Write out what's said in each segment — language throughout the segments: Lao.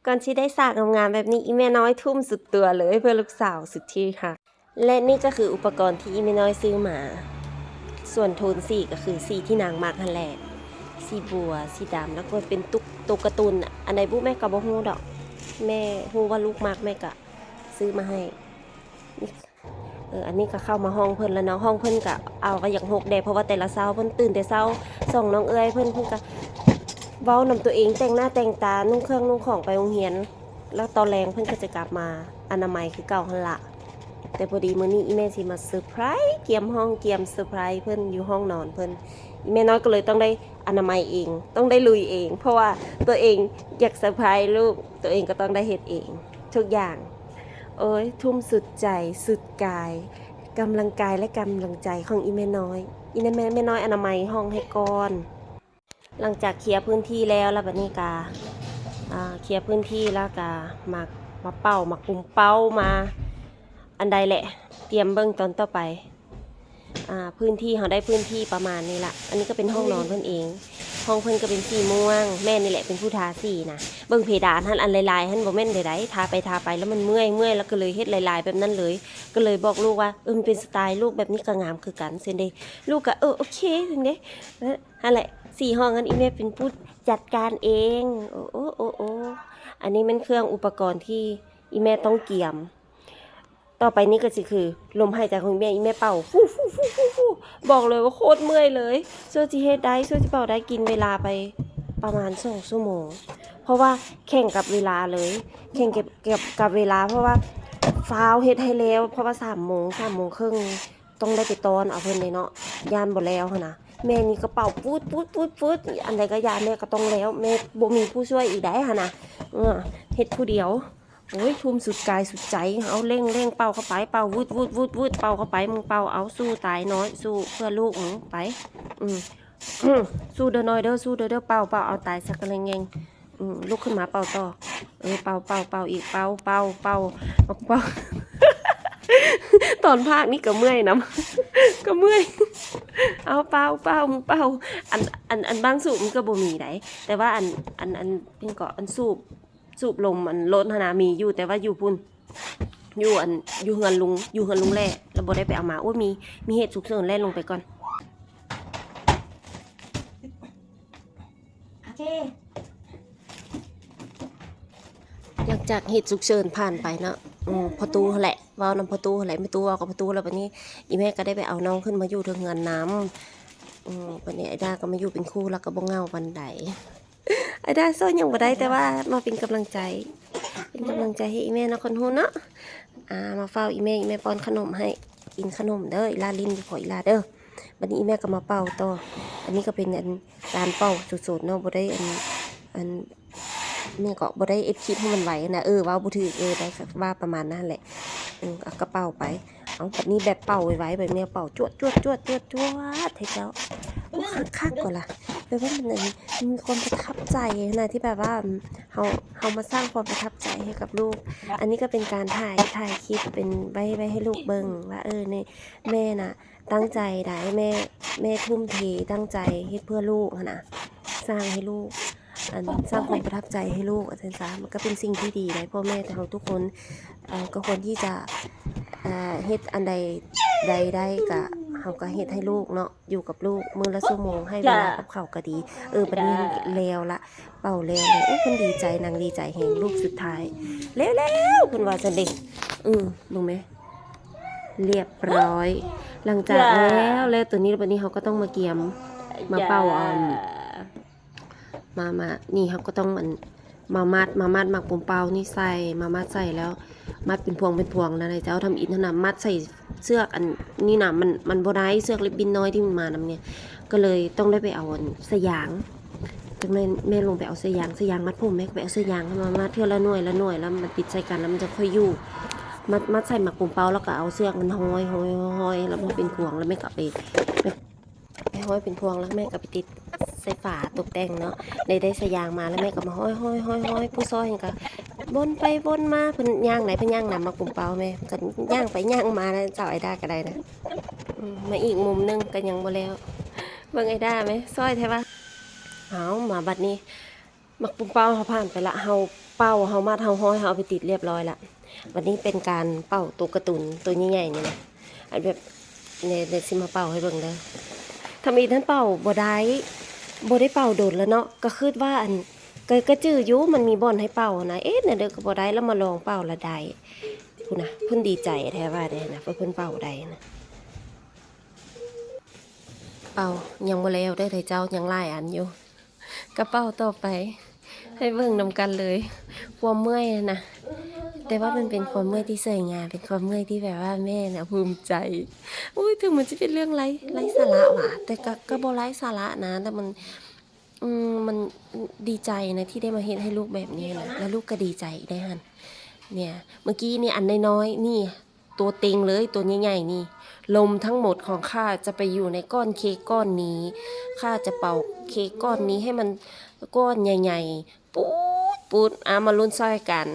ກ່ອນຊິໄດ້ສາງງາມໆແບບນີ້ ອີ່ແມ່ນ້ອຍທຸ່ມສຸດຕົວເລີຍເພື່ອລູກສາວສຸດທີ່ຮັກ. ແລະນີ້ກໍຄືອຸປະກອນທີ່ອີ່ແມ່ນ້ອຍຊື້ມາ. ສ່ວນໂທນສີກໍຄືສີທີ່ນາງມັກຫັ້ນແຫຼະ ສີບົວ ສີດຳ ແລ້ວກໍເປັນຕຸກ ໂຕກາຕູນ ອັນໃດບຸແມ່ກໍບໍ່ຮູ້ດອກ. ແມ່ຮູ້ວ່າລູກມັກ ແມ່ກໍຊື້ມາໃຫ້. ເອີ ອັນນີ້ກໍເຂົ້າມາຫ້ອງເພິ່ນແລ້ວເນາະ. ຫ້ອງເພິ່ນກໍ ເອົາ ກໍຢາກຮົກແດ່ ເພາະວ່າແຕ່ລະເຊົ້າເພິ່ນຕື່ນແຕ່ເຊົ້າ ສອງນ້ອງເອື້ອຍເພິ່ນ ເພິ່ນກໍເວົ້ານຳຕົວເອງ ແຕ່ງໜ້າແຕ່ງຕາ ນຸ່ງເຄື່ອງນຸ່ງຂອງໄປໂຮງຮຽນ ແລ້ວຕອນແລງເພິ່ນກໍຈະກັບມາອະນາໄມຄືເກົ່າຫັ້ນລະ. ແຕ່ພໍດີມື້ນີ້ອີ່ແມ່ຊິມາເຊີໄພຣສ໌ ກຽມຫ້ອງ ກຽມເຊີໄພຣສ໌ເພິ່ນຢູ່ຫ້ອງນອນເພິ່ນ. ອີ່ແມ່ນ້ອຍກໍເລີຍຕ້ອງໄດ້ອະນາໄມເອງ ຕ້ອງໄດ້ລຸຍເອງ ເພາະວ່າຕົວເອງຢາກເຊີໄພຣສ໌ລູກ ຕົວເອງກໍຕ້ອງໄດ້ເຮັດເອງທຸກຢ່າງ. ໂອ້ຍ ທຸ່ມສຸດໃຈສຸດກາຍ ກຳລັງກາຍ ແລະ ກຳລັງໃຈຂອງອີ່ແມ່ນ້ອຍ. ອີ່ແມ່ ແມ່ນ້ອຍອະນາໄມຫ້ອງໃຫ້ກ່ອນ. ຫຼັງຈາກເຄຍພື້ນທີ່ແລ້ວ ແລ້ວບັດນີ້ກະ ອ່າ ເຄຍພື້ນທີ່ແລ້ວກະມາ ມາເປົ່າ ມາປຸມເປົ່າ ມາອັນໃດແຫຼະ ຕຽມເບິ່ງຕອນຕໍ່ໄປ. ອ່າ ພື້ນທີ່ ເຮົາໄດ້ພື້ນທີ່ປະມານນີ້ລະ. ອັນນີ້ກໍເປັນຫ້ອງນອນເພິ່ນເອງ ຫ້ອງເພິ່ນກໍເປັນສີມ່ວງ. ແມ່ນີ້ແຫຼະເປັນຜູ້ທາສີນະ. ເບິ່ງເພດານຫັ້ນ ອັນຫຼາຍໆຫັ້ນ ບໍ່ແມ່ນໃດໆ ທາໄປທາໄປແລ້ວມັນເມື່ອຍ ເມື່ອຍແລ້ວກໍເລີຍເຮັດຫຼາຍໆແບບນັ້ນເລີຍ. ກໍເລີຍບອກລູກວ່າ ເອີ ມັນເປັນສະໄຕລູກ ແບບນີ້ກໍງາມຄືກັນ ຊັ້ນເດ. ລູກກໍ ເອີ ໂອເຄ ຊັ້ນເດ. ຫັ້ນແຫຼະ ສີ່ຫ້ອງຫັ້ນ ອີ່ແມ່ເປັນຜູ້ຈັດການເອງ. ໂອ້ ໂອ້ ໂອ້ ໂອ້ ອັນນີ້ແມ່ນເຄື່ອງອຸປະກອນທີ່ອີ່ແມ່ຕ້ອງກຽມ. ຕໍ່ໄປນີ້ກໍຊິຄືລົມຫາຍໃຈຂອງອີ່ແມ່ ອີ່ແມ່ເປົ່າ ຟູໆໆໆ ບອກເລີຍວ່າໂຄດເມື່ອຍເລີຍ. ຊົ່ວຊິເຮັດໄດ້ ຊົ່ວຊິເປົ່າໄດ້ ກິນເວລາໄປປະມານສອງຊົ່ວໂມງ ເພາະວ່າແຂ່ງກັບເວລາເລີຍ ແຂ່ງກັບ ກັບ ກັບເວລາ ເພາະວ່າຟ້າວເຮັດໃຫ້ແລ້ວ ເພາະວ່າສາມໂມງ ສາມໂມງເຄິ່ງ ຕ້ອງໄດ້ໄປຕ້ອນເອົາເພິ່ນເດ້ເນາະ ຢ້ານບໍ່ແລ້ວຫັ້ນນະ. ແມ່ນີ້ກໍເປົ່າຟືດໆໆໆ ອັນໃດກໍຢ່າ ແມ່ກໍຕ້ອງແລ້ວ ແມ່ບໍ່ມີຜູ້ຊ່ວຍອີກໃດຫັ້ນນະ. ເອີ ເຮັດຜູ້ດຽວ. ໂອ້ຍ ທຸ່ມສຸດກາຍສຸດໃຈ ເອົາ ເລັ່ງໆ ເປົ່າເຂົ້າໄປ ເປົ່າວືດໆໆໆ ເປົ່າເຂົ້າໄປ ມຶງເປົ່າ ເອົາ ສູ້ຕາຍນ້ອຍ ສູ້ເພື່ອລູກ ເອົາໄປ ອືມ ສູ້ເດີນ້ອຍເດີ ສູ້ເດີ ເປົ່າ ເປົ່າ ເອົາຕາຍຊະກະແລງແງງ. ອືມ ລຸກຂຶ້ນມາເປົ່າຕໍ່ ເອີ ເປົ່າ ເປົ່າ ເປົ່າອີກ ເປົ່າ ເປົ່າ ເປົ່າ ເປົ່າ ຕອນພາກນີ້ກໍເມື່ອຍນຳ ກໍເມື່ອຍ ເອົາ ເປົ່າ ເປົ່າ ເປົ່າ ອັນ ອັນ ອັນບັ້ງສູບມັນກໍບໍ່ມີໃດ ແຕ່ວ່າອັນ ອັນ ອັນ ເປັນເກາະ ອັນສູບ ສູບລົມ ອັນລົດຫັ້ນນະ ມີຢູ່ ແຕ່ວ່າຢູ່ພຸ້ນ ຢູ່ອັນ ຢູ່ເຮືອນລຸງ ຢູ່ເຮືອນລຸງແຫຼະ ແລ້ວບໍ່ໄດ້ໄປເອົາມາ. ໂອ້ຍ ມີ ມີເຫດສຸກເສີນ ແລ່ນລົງໄປກ່ອນ. ໂອເຄ ຫຼັງຈາກເຫດສຸກເສີນຜ່ານໄປເນາະ ອືມ ພໍ່ຕູ້ຫັ້ນແຫຼະ ເວົ້ານຳພໍ່ຕູ້ຫັ້ນແຫຼະ ແມ່ຕູ້ເວົ້າກັບພໍ່ຕູ້ ແລ້ວບັດນີ້ອີ່ແມ່ກໍໄດ້ໄປເອົານ້ອງຂຶ້ນມາຢູ່ເທິງເຮືອນນຳ. ອືມ ບັດນີ້ໄອດາກໍມາຢູ່ເປັນຄູ່ ແລ້ວກໍບໍ່ເຫງົາປານໃດ. ໄອດາຊ່ອຍຫຍັງບໍ່ໄດ້ ແຕ່ວ່າມາເປັນກຳລັງໃຈ ເປັນກຳລັງໃຈໃຫ້ອີ່ແມ່ເນາະ ຄົນຮູ້ເນາະ. ອ່າ ມາເຝົ້າອີ່ແມ່ ອີ່ແມ່ປ້ອນຂະໜົມໃຫ້ ກິນຂະໜົມເດີ ອີ່ຫຼ້າຫຼິ້ນຢູ່ພໍ ອີ່ຫຼ້າເດີ. ບັດນີ້ອີ່ແມ່ກໍມາເປົ່າຕໍ່. ອັນນີ້ກໍເປັນອັນ ການເປົ່າສົດໆເນາະ ບໍ່ໄດ້ອັນ ອັນ ແມ່ກໍບໍ່ໄດ້ເອັດຄລິບໃຫ້ມັນໄວນະ ເອີ ເວົ້າບໍ່ຖືກ ເອີ ໄດ້ວ່າປະມານນັ້ນແຫຼະ. ເອີ ເອົາກະເປົ່າໄປ ເອົາ ບັດນີ້ແບບເປົ່າໄວໆ ແບບນີ້ເປົ່າຈວດໆໆໆ ໃຫ້ເຈົ້າ ໂອ້ ຄັກໆ ກໍລະ ແບບວ່າມັນ ອັນ ມັນມີຄວາມປະທັບໃຈນະ ທີ່ແບບວ່າ ເຮົາ ເຮົາມາສ້າງຄວາມປະທັບໃຈໃຫ້ກັບລູກ. ອັນນີ້ກໍເປັນການຖ່າຍ ຖ່າຍຄລິບເປັນໄວ້ ໄວ້ໃຫ້ລູກເບິ່ງວ່າ ເອີ ນີ້ແມ່ນະ ຕັ້ງໃຈໄດ໋ ແມ່ ແມ່ທຸ່ມເທຕັ້ງໃຈເຮັດເພື່ອລູກຫັ້ນນະ ສ້າງໃຫ້ລູກ ອັນ ສ້າງຄວາມປະທັບໃຈໃຫ້ລູກ ວ່າຊັ້ນຊະ. ມັນກໍເປັນສິ່ງທີ່ດີໄດ໋ ພໍ່ແມ່ເຮົາທຸກຄົນ ເອີ ກໍຄວນທີ່ຈະ ເອີ ເຮັດອັນໃດ ໃດໄດ້ກະ ເຮົາກໍເຮັດໃຫ້ລູກເນາະ ຢູ່ກັບລູກມື້ລະຊົ່ວໂມງ ໃຫ້ເວລາກັບເຂົາກໍດີ. ເອີ ບັດນີ້ແລ້ວລະ ເປົ່າແລ້ວແຫຼະ ໂອ້ ເພິ່ນດີໃຈ ນາງດີໃຈແຮງ ລູກສຸດທ້າຍແລ້ວໆ ເພິ່ນວ່າຊັ້ນເດ. ອືມ ເບິ່ງແມ ລຽບຮ້ອຍ. ຫຼັງຈາກແລ້ວ ແລ້ວຕົວນີ້ ບັດນີ້ເຮົາກໍຕ້ອງມາກຽມ ມາເປົ່າ ອັນ ມາ ມາ ນີ້ເຮົາກໍຕ້ອງ ອັນ ມາມັດ ມາມັດໝາກປົມເປົ່ານີ້ໃສ່ ມາມັດໃສ່ແລ້ວ ມັດເປັນພວງເປັນພວງນະ ໃນເຈົ້າທຳອິດຫັ້ນນະ ມັດໃສ່ເຊືອກອັນນີ້ນະ ມັນ ມັນບໍ່ໄດ້ ເຊືອກລິບບິນນ້ອຍທີ່ມັນມານຳນີ້ ກໍເລີຍຕ້ອງໄດ້ໄປເອົາອັນສາຍຢາງ. ຈັ່ງແມ່ນແມ່ລົງໄປເອົາສາຍຢາງ ສາຍຢາງມັດຜົມ ແມ່ກໍໄປເອົາສາຍຢາງມາມັດເທື່ອລະໜ່ວຍລະໜ່ວຍ ແລ້ວມັນຕິດໃສ່ກັນ ແລ້ວມັນຈະຄ່ອຍຢູ່. ມັດ ມັດໃສ່ໝາກປົມເປົ່າ ແລ້ວກໍເອົາເຊືອກມັນຫ້ອຍໆໆ ແລ້ວມັນເປັນພວງ ແລ້ວແມ່ກໍເອົາໄປ ໄປຫ້ອຍເປັນພວງ ແລ້ວແມ່ກໍໄປຕິດໃສ່ຝາຕົກແຕ່ງເນາະ. ໄດ້ ໄດ້ສາຍຢາງມາ ແລ້ວແມ່ກໍມາຫ້ອຍໆໆໆ ຜູ້ຊ່ອຍຫັ້ນກໍວົນໄປວົນມາ ເພິ່ນຍ່າງໃດ ເພິ່ນຍ່າງນຳໝາກປົມເປົ່າ ແມ່ກໍຍ່າງໄປຍ່າງມາ ແລ້ວເຈົ້າໄອດາກໍໄດ້ນະ. ອືມ ມາອີກມຸມໜຶ່ງກໍຍັງບໍ່ແລ້ວ ເບິ່ງໄອດາແມ່ ຊ່ອຍແທ້ວ່າ. ເອົາ ມາບັດນີ້ ໝາກປຸ້ມເປົ້າເຮົາຜ່ານໄປລະ ເຮົາເປົ່າ ເຮົາມັດ ເຮົາຮ້ອຍ ເຮົາເອົາໄປຕິດລຽບຮ້ອຍລະ. ບັດນີ້ເປັນການເປົ່າໂຕກາຕູນ ໂຕໃຫຍ່ໆນີ້ນະ ອັນແບບ ແນ ແນ ຊິມາເປົ່າໃຫ້ເບິ່ງເດີ. ທຳອິດຫັ້ນເປົ່າບໍ່ໄດ້ ບໍ່ໄດ້ເປົ່າດົນລະເນາະ ກະຄຶດວ່າອັນ ກະ ກະຈື່ຢູ່ ມັນມີບ່ອນໃຫ້ເປົ່ານະ ເອະ ແນວໃດກະບໍ່ໄດ້ ລະມາລອງເປົ່າລະໄດ້. ພຸ້ນນະ ເພິ່ນດີໃຈແທ້ວ່າແດ່ນະ ເພິ່ນເປົ່າໄດ້ນະ. ເປົ່າ ຍັງບໍ່ແລ້ວເດີເຈົ້າ ຍັງຫຼາຍອັນຢູ່. ກະເປົ່າຕໍ່ໄປ ໃຫ້ເບິ່ງນຳກັນເລີຍ ຄວາມເມື່ອຍນະ ແຕ່ວ່າມັນເປັນຄວາມເມື່ອຍທີ່ສວຍງາມ ເປັນຄວາມເມື່ອຍທີ່ແບບວ່າແມ່ນະພູມໃຈ. ໂອ້ຍ ເຖິງມັນຈະເປັນເລື່ອງໄຮ້ ໄຮ້ສາລະຫວາ ແຕ່ກະ ກະບໍ່ໄຮ້ສາລະນະ ແຕ່ມັນ ອືມ ມັນ ອືມ ດີໃຈນະທີ່ໄດ້ມາເຮັດໃຫ້ລູກແບບນີ້ນະ ແລ້ວລູກກະດີໃຈອີກໄດ໋ຫັ້ນ. ເນ່ຍ ເມື່ອກີ້ນີ້ອັນນ້ອຍໆນີ້ ຕົວເຕັງເລີຍ ຕົວໃຫຍ່ໆນີ້ ລົມທັງໝົດຂອງຂ້າຈະໄປຢູ່ໃນກ້ອນເຄ້ກກ້ອນນີ້ ຂ້າຈະເປົ່າເຄ້ກກ້ອນນີ້ໃຫ້ມັນກ້ອນໃຫຍ່ໆ ປຸດໆ. ອາ ມາລຸ້ນຊ່ອຍກັນ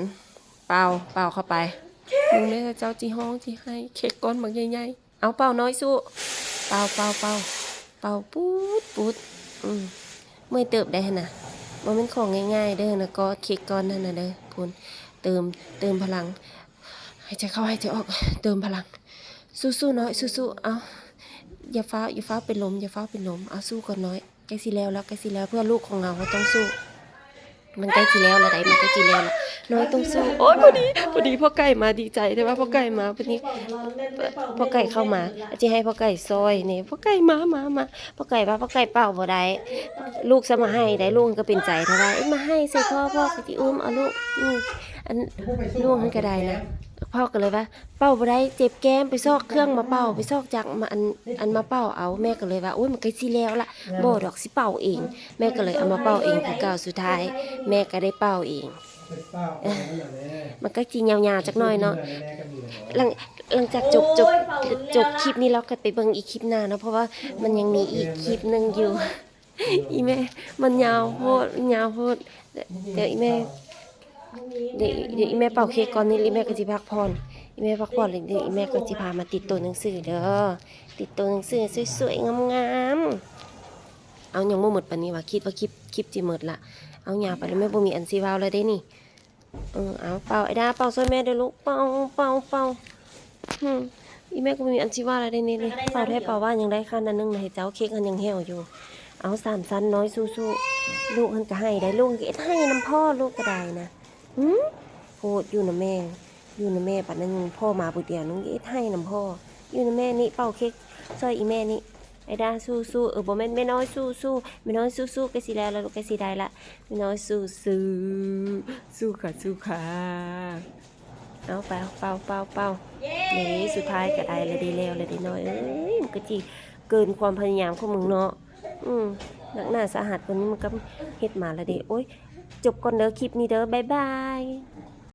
ເປົ່າ ເປົ່າເຂົ້າໄປ. ເບິ່ງແມ້ເຈົ້າຊິຮ້ອງຊິໄຫ້ ເຄ້ກກ້ອນບັກໃຫຍ່ໆ. ເອົາ ເປົ່ານ້ອຍສູ້ ເປົ່າ ເປົ່າ ເປົ່າ ເປົ່າ ປຸດໆ. ອືມ ເມື່ອຍເຕີບໄດ໋ຫັ້ນນະ ບໍ່ແມ່ນຂອງງ່າຍໆເດີນະ ກໍເຄ້ກກ້ອນຫັ້ນນະເດີ. ພຸ້ນ ເຕີມ ເຕີມພະລັງ ຫາຍໃຈເຂົ້າ ຫາຍໃຈອອກ ເຕີມພະລັງ. ສູ້ໆນ້ອຍ ສູ້ໆ. ເອົາ ຢ່າຟ້າວ ຢ່າຟ້າວເປັນລົມ ຢ່າຟ້າວເປັນລົມ. ເອົາ ສູ້ກ່ອນນ້ອຍ ໃກ້ຊິແລ້ວລະ ໃກ້ຊິແລ້ວ ເພື່ອລູກຂອງເຮົາ ເຮົາຕ້ອງສູ້. ມັນໃກ້ຊິແລ້ວລະໄດ໋ ມັນໃກ້ຊິແລ້ວລະ ນ້ອຍຕ້ອງສູ້. ໂອ້ຍ ພໍດີ ພໍດີພໍ່ໄກ່ມາ ດີໃຈແທ້ວ່າພໍ່ໄກ່ມາ. ພໍດີພໍ່ໄກ່ເຂົ້າມາ ຊິໃຫ້ພໍ່ໄກ່ຊ່ອຍນີ້ ພໍ່ໄກ່ມາ ມາ ມາ. ພໍ່ໄກ່ວ່າພໍ່ໄກ່ເປົ່າບໍ່ໄດ້ ລູກຊະມາໄຫ້ໄດ໋ ລູກກະເປັນໃຈແທ້ວ່າ ເອີ ມາໄຫ້ໃສ່ພໍ່ ພໍ່ກະຊິອຸ້ມເອົາລູກ. ອືມ ອັນ ລູກຫັ້ນກະໄດ້ນະ ພໍ່ກະເລີຍວ່າ ເປົ່າບໍ່ໄດ້ ເຈັບແກ້ມ ໄປຊອກເຄື່ອງມາເປົ່າ ໄປຊອກຈັກມາ ອັນ ອັນມາເປົ່າເອົາ. ແມ່ກະເລີຍວ່າ ໂອ້ຍ ມັນໃກ້ຊິແລ້ວລະ ບໍ່ດອກ ຊິເປົ່າເອງ. ແມ່ກະເລີຍເອົາມາເປົ່າເອງຄືເກົ່າ. ສຸດທ້າຍແມ່ກະໄດ້ເປົ່າເອງ. ມັນກະຊິຍາວໆຈັກໜ້ອຍເນາະ. ຫຼັງ ຫຼັງຈາກຈົບ ຈົບ ຈົບຄລິບນີ້ແລ້ວກະໄປເບິ່ງອີກຄລິບໜ້າເນາະ ເພາະວ່າມັນຍັງມີອີກຄລິບໜຶ່ງຢູ່. ອີແມ່ ມັນຍາວໂພດ ມັນຍາວໂພດ. ດຽວອີແມ່ ດຽວ ດຽວອີແມ່ເປົ່າເຄ້ກກ່ອນນີ້ ອີແມ່ກະຊິພັກຜ່ອນ ອີແມ່ພັກຜ່ອນ ແລ້ວດຽວອີແມ່ກະຊິພາມາຕິດໂຕໜັງສືເດີ ຕິດໂຕໜັງສືສວຍໆງາມໆ. ເອົາ ຍັງບໍ່ໝົດປານນີ້ຫວາ ຄິດວ່າຄລິບ ຄລິບຊິໝົດລະ. ເອົາ ຍາວໄປລະ ແມ່ບໍ່ມີອັນຊິເວົ້າລະເດ້ນີ້. ເອີ ເອົາ ເປົ່າ ໄອດາ ເປົ່າຊ່ອຍແມ່ເດີລູກ ເປົ່າ ເປົ່າ ເປົ່າ. ຫືມ ອີແມ່ກະບໍ່ມີອັນຊິວ່າລະເດ້ນີ້ ເປົ່າແທ້ເປົ່າວ່າຍັງໄດ້ຄັນອັນໜຶ່ງນະ ໃຫ້ເຈົ້າ ເຄ້ກຫັ້ນຍັງແຫ້ວຢູ່. ເອົາ ສາມຊັ້ນນ້ອຍສູ້ໆ. ລູກຫັ້ນກະໄຫ້ໄດ໋ ລູກກະເຮັດໄຫ້ນຳພໍ່ ລູກກະໄດ້ນະ. ຫືມ ໂພດ ຢູ່ນຳແມ່ ຢູ່ນຳແມ່ປານນັ້ນ ພໍ່ມາຜູ້ດຽວໜຶ່ງກະເຮັດໄຫ້ນຳພໍ່ ຢູ່ນຳແມ່ນີ້. ເປົ່າເຄ້ກຊ່ອຍອີແມ່ນີ້ ໄອດາສູ້ໆ. ເອີ ບໍ່ແມ່ນ ແມ່ນ້ອຍສູ້ໆ ແມ່ນ້ອຍສູ້ໆ. ໃກ້ຊິແລ້ວລະລູກ ໃກ້ຊິໄດ້ລະ ແມ່ນ້ອຍສູ້ໆ ສູ້ຄ່ະ ສູ້ຄ່ະ. ເອົາ ເປົ່າ ເປົ່າ ເປົ່າ ເປົ່າ. ເຢ້ ນີ້ ສຸດທ້າຍກະໄດ້ລະເດ້ ແລ້ວລະເດ້ນ້ອຍເອີຍ. ມັນກະຊິເກີນຄວາມພະຍາຍາມຂອງມຶງເນາະ. ອືມ ໜັກໜາສາຫັດປານນີ້ ມັນກະເຮັດມາລະເດ້. ໂອ້ຍ ຈົບກ່ອນເດີຄລິບນີ້ເດີ ບາຍບາຍ.